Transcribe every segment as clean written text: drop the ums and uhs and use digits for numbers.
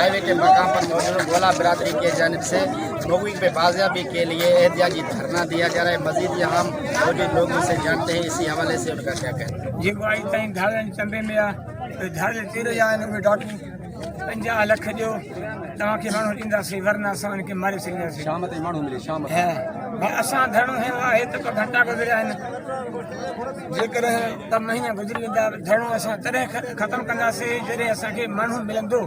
Highway के मकाम पर मौजूद हूं। गोला बिरादरी के जानिब से मगवी पे बाजियाबी के लिए एहतियाजी धरना दिया जा रहा है। मजीद यहाँ मौजूद लोगों से जानते हैं इसी हवाले से उनका क्या कहना है। जेको अॼु ताईं धाड़ियलनि चंबे में आहे त धाड़ियल थी रहिया आहिनि उहे डाकू 50 लख ॾियो तव्हांखे माण्हू ॾींदासीं वरना असां उन्हनि खे मारे छॾींदासीं। शाम ताईं माण्हू मिले शाम हा भाई असां धरणो हयो आहे त ॿ घंटा गुज़रिया आहिनि जेकॾहिं ॿ महीना गुज़री वेंदा धरणो असां तॾहिं ख़तमु कंदासीं जॾहिं असांखे माण्हू मिलंदो।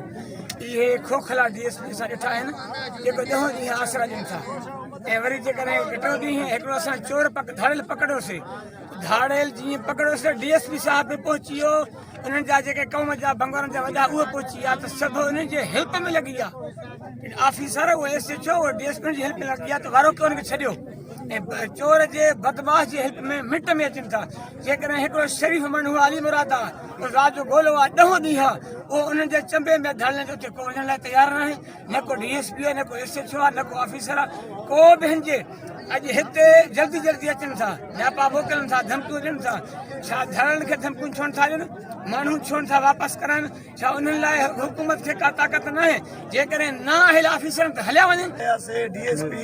इहे खोखला डी एस पी असां ॾिठा आहिनि जेको ॾहों ॾींहुं आसरा ॾियनि था ऐं वरी जेकॾहिं टियों ॾींहुं हिकिड़ो असां चोर धाड़ेल पकड़ियोसीं ڌاڙيل جيئن پڪڙيوس ته ڊي ايس پي صاحب به پهچي ويو، انهن جا جيڪي قوم جا بنگوارن جا وڏا اهي پهچي ويا ته سڀ انهن جي هيلپ ۾ لڳي ويا. آفيسر اهو ايس ايڇ او اهو ڊي ايس پي جي هيلپ ۾ لڳي ويا ته وارو ڪيو انهن کي ڇڏيو ۽ چور جي بدمعاش جي هيلپ ۾ منٽ ۾ اچن ٿا. جيڪڏهن هڪڙو شريف ماڻهو علي مراد آ اهو رات جو گولو آ ڏهون ڏينهن آ اهو انهن جي چنبي ۾ ڌاڙيلن جي اتي ڪو وڃڻ لاء تيار ناهي نه ڪو ڊي ايس پي آ نه ڪو ايس ايڇ او آ نه ڪو آفيسر آ ڪو به هن جي اڄ هتي جلدي جلدي اچن ٿا، نياپا موڪلن ٿا، ڌمڪيون ڏين ٿا. ڇا ڌرڻن کي ڌمڪيون ڇو نٿا ڏين؟ ماڻهو ڇو نٿا واپس ڪرائن؟ ڇا انهن لاء حڪومت کي ڪا طاقت ناهي؟ جيڪڏهن نااهل آفيسر آهن ته هليا وڃن. آياسي D S P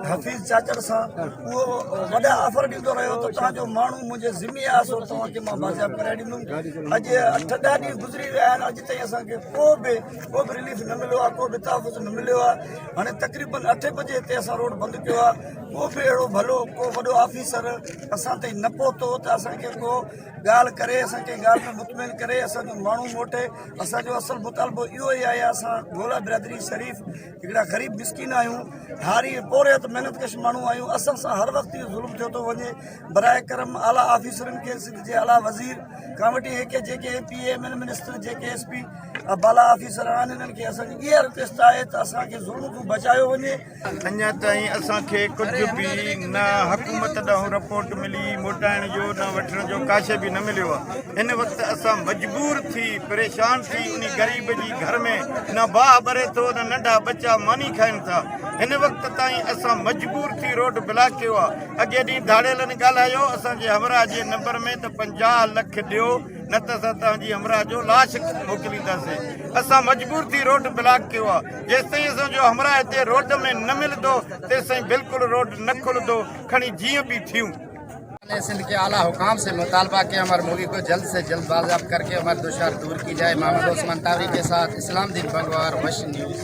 Hafeez Chachar سان اهو وڏا آفر ڏيندو رهيو ته توهان جو ماڻهو منهنجي ذمي آهي سو توهان کي مان بازياب ڪرائي ڏيندم اڄ اٺ ڏهه ڏينهن گذري ويا آهن اڄ تائين اسان کي ڪو به ڪو به رليف نه مليو آهي ڪو به تحفظ نه مليو آهي هاڻي تقريبن اٺين بجي هتي اسان روڊ بند ڪيو آهي ڪو به اهڙو ڀلو ڪو وڏو آفيسر اسان تائين نه پهتو ته اسان کي ڪو ڳالهه ڪري اسان کي ڳالهه ۾ مطمئن ڪري اسان جو ماڻهو موٽي اسان جو اصل مطالبو اهو ئي آهي اسان گولا برادري شريف هڪڙا غريب مسڪين آهيون هاري پورهيت محنت ڪش ماڻهو آهيون اسان سان هر وقت اهو ظلم ٿيو ٿو وڃي براء ڪرم اعليٰ آفيسرن کي سنڌ جي اعليٰ وزير کان وٺي هيڪي جيڪي اي پي ايم اين منسٽر جيڪي ايس پي بالا آفيسر آهن انهن کي اسان جي اها رڪويسٽ آهي ته اسان کي ظلم کان بچايو وڃي. اڃا تائين اسان کي ڪجهه به نه حڪومت ڏانهن رپورٽ ملي موٽائڻ جو نه وٺڻ جو ڪا شيء به نه مليو آهي هن وقت اسان مجبور ٿي پريشان ٿي انهي غريب جي گهر ۾ نه باهه ٻري ٿو نه ننڍا ٻچا ماني کائن ٿا هن وقت تائين اسان مجبور ٿي روڊ بلاڪ ڪيو آهي اڳئين ڏينهن ڌاڙيلن ڳالهايو اسان جي همراهه جي نمبر ۾ ته 50 لک ڏيو نه ته اسان توهان جي همراهه جو لاش موڪلينداسين. اسان مجبور ٿي روڊ بلاڪ ڪيو آهي. جيستائين اسان جو همراهه هتي روڊ ۾ نه ملندو تيستائين بلڪل روڊ نه کلندو کڻي جيئن به ٿيون. ने सिंध के आला हुकाम से मुतालबा किया हमारे मूवी को जल्द से जल्द बाजियाब करके हमारे दुशार दूर की जाए। मोहम्मद उस्मान तावरी के साथ इस्लाम दीन बंगवार, वश न्यूज़।